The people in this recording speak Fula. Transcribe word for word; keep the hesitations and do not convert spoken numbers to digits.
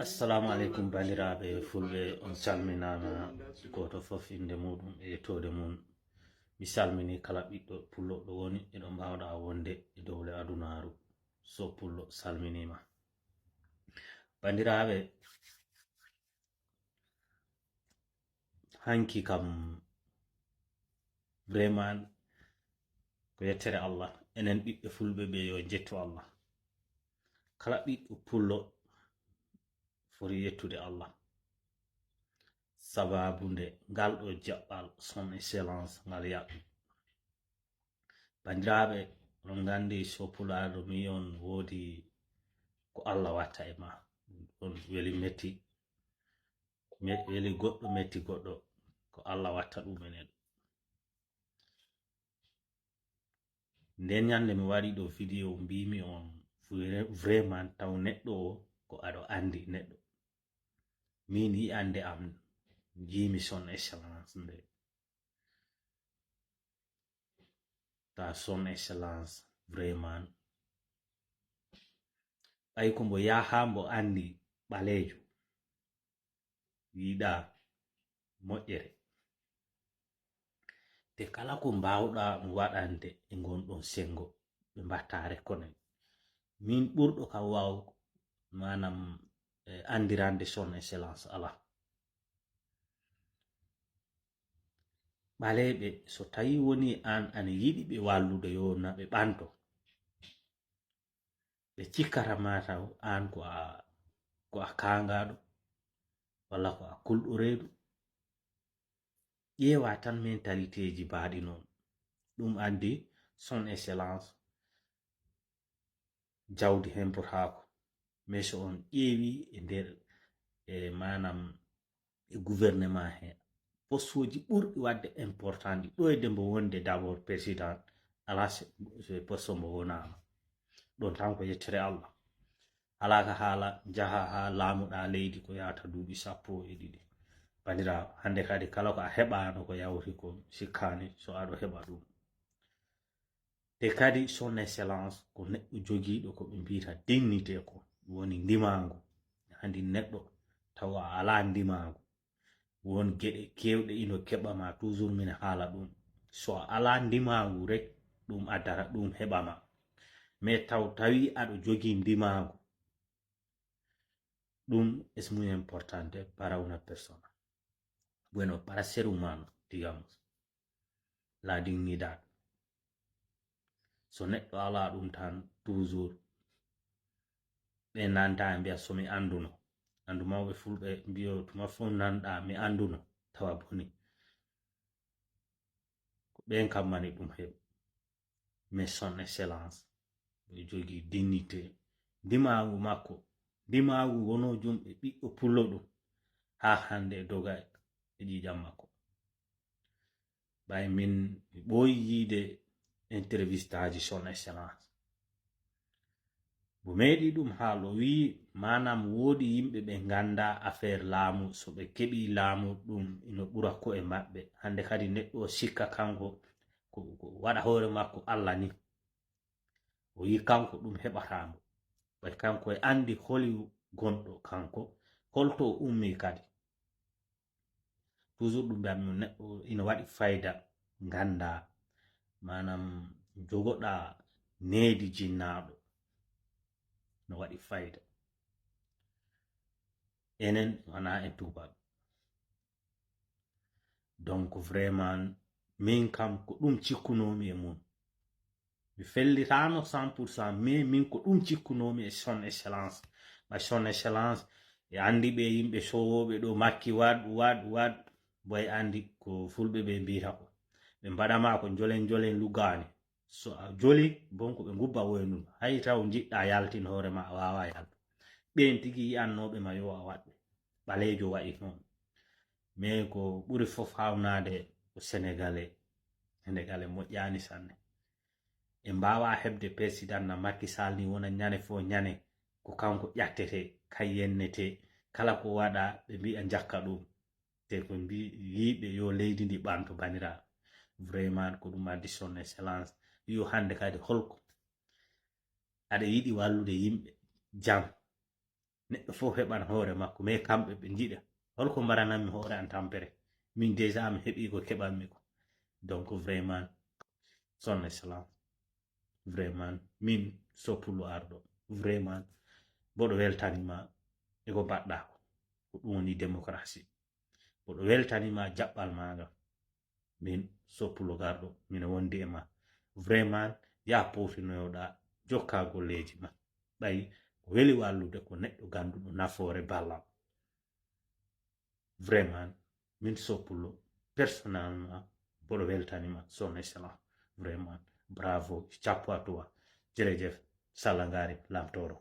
Assalamu aleykum, banndiraaɓe fulɓe, on calminaama, gooto fof innde muuɗum e yettoode mum. Mi salmini kala ɓiɗɗo pullo ɗo woni e ɗo mbaawɗa wonde e dowle adunaaru. So pullo salminiima. Banndiraaɓe, hanki kam, vraiment, ko yettere Allah. Enen ɓiɓɓe fulɓe ɓe, yo njettu Allah. Kala ɓiɗɗo pullo foti yettude Allah. Sababu nde ngal ɗo jaɓɓal son excellence ngal yaɓi. Banndiraaɓe, oɗon nganndi so pulaaɗo mi on woodi ko Allah watta e ma. On weli metti, me-, weli goɗɗo metti goɗɗo, ko Allah watta ɗum enen. Nden ñande mi waɗi ɗo vidéo mbimi on vra-, vraiment taw neɗɗo o ko aɗo anndi neɗɗo. Min yi'ande am jiimi son excellence nde. Ta son excellence vraiment. Ɓay ko mbo yaha mbo anndi ɓaleejo. Yiɗa moƴƴere. Te kala ko mbaawɗa mo waɗande e ngon ɗon senngo, ɓe mbatta reconnaître. Min ɓurɗo ka waaw, maanaam, eh, anndirande son excellence alaa. Ɓaleeɓe, so tawi woni aan ana yiɗi ɓe wallude, yo na ɓe ɓanto. Ɓe cikkata ma taw aan ko a, ko a kaangaaɗo, walla ko a kulɗo reedu. Ƴeewa tan mentalité ji baaɗi noon. Ɗum addi son excellence jawdi hempotaako. Mais so on ƴeewi e nder, e maanaam e gouvernement he, poste uji ɓurɗi waɗde important ɗi ɗoyde mbo wonde d'abord président, alaa se, se poste mbo wonaama. Ɗon tan ko yettere Allah. Alaa ka haala, njaha haa laamuɗaa leydi ko yahata duuɓi sappo e ɗiɗi. Banndiraawo, hannde kadi kala ko a heɓaano ko yawti ko sikkaani so aɗo heɓa ɗum. Te kadi son excellence ko neɗɗo jogiiɗo ko ɓe mbiyata dignité ko woni ndimaangu. Hannde neɗɗo tawa a alaa ndimaangu. Won geɗe keewɗe ino keɓa ma, toujours min haala ɗum. So a alaa ndimaangu rek, ɗum addata, ɗum heɓa ma. Mais taw tawi aɗo jogii ndimaangu, ɗum es muy importante para una persona. Bueno, para ser humano, digamos. La dignidad. So neɗɗo alaa ɗum tan, toujours ɓe nanta e mbiya so mi annduno. Anndu mawɓe fulɓe mbiyo tuma fof nanɗa mi annduno, tawa boni. Ko ɓen kam mani ɗum heɓi. Mais son excellence, ɓe jogii dignité. Ndimaagu makko, ndimaagu wonoo jum e ɓiɗɗo pullo ɗum. Haa hannde e doga e ƴiiƴam makko. Ɓay min mi ɓooyi yiide intervistaaji son excellence. Mo meeɗi ɗum haal, o wi'i, maanaam, woodi yimɓe ɓe nganndaa affaire laamu, so ɓe keɓii laamu, ɗum ino ɓura ko'e maɓɓe. Hannde kadi neɗɗo o sikka kanko ko, ko waɗa hoore makko Allah ni. O wi'i kanko ɗum heɓataa mo. Ɓay kanko e anndi holi gonɗo kanko, holto o ummii kadi. Toujours ɗum mbiyatmi, neɗɗo ina waɗi fayda, ngannda, maanaam, jogoɗa needi jinnaaɗo, no waɗi fayda. Enen wona en tuubaaɓe. Donc, vraiment, min kam, ko ɗum cikkunoomi e mum. Mi fellitaano cent pour cent, mais min ko ɗum cikkunoomi e son excellence. Ɓay son excellence, e anndi ɓe yimɓe sowooɓe ɗo makki, waɗ, waɗ, waɗ, boy anndi ko fulɓe ɓe mbiyata ko. Ɓe mbaɗa ma ko njolen njolen luggaani. So a joli, bon ko ɓe ngubba woynun. Hay taw njiɗɗa yaltin hoore ma, a waawa yaltu. Ɓen tigi yi'annooɓe ma yo a waɗ ɓe. Ɓaleejo waɗi noon. Mais ko ɓuri fof haawnaade ko Sénégalais. Sénégalais moƴƴaani sanne. En mbaawaa heɓde président na Macky Sall ni wona ñande fof ñande ko kanko ƴattete, kay yennete, kala ko waɗa ɓe mbiya njakka ɗum. Te ko mbi-, yiiɓe yo leydi ndi ɓanto bandiraaɓe. Vraiment ko ɗum addi son excellence. Yo hannde kadi holko aɗa yiɗi wallude yimɓe jam. Neɗɗo fof heɓan hoore makko, mais kamɓe ɓe njiɗa. Holko mbarananmi hoore an tampere? Min déjà mi heɓi ko keɓanmi ko. Donc vraiment, son excellence, vraiment, min Sow Pullo Arɗo, vraiment, mboɗo weltanima e ko mbaɗɗa ko. Ko ɗum woni démocratie. Mboɗo weltanima jaɓɓal ma ngal. Min Sow Pullo Arɗo, mino wondi e ma. Vraiment, ya powtinoyoɗa jokka golleji ma. Ɓay ko weli wallude ko neɗɗo ganduɗo nafoore ballal. Vraiment, min Sow Pullo, personnellement, mboɗo weltanima, son excellence. Vraiment, bravo, chapeau à toi. Jërëjëf, Salla Ngaari Lamtooro.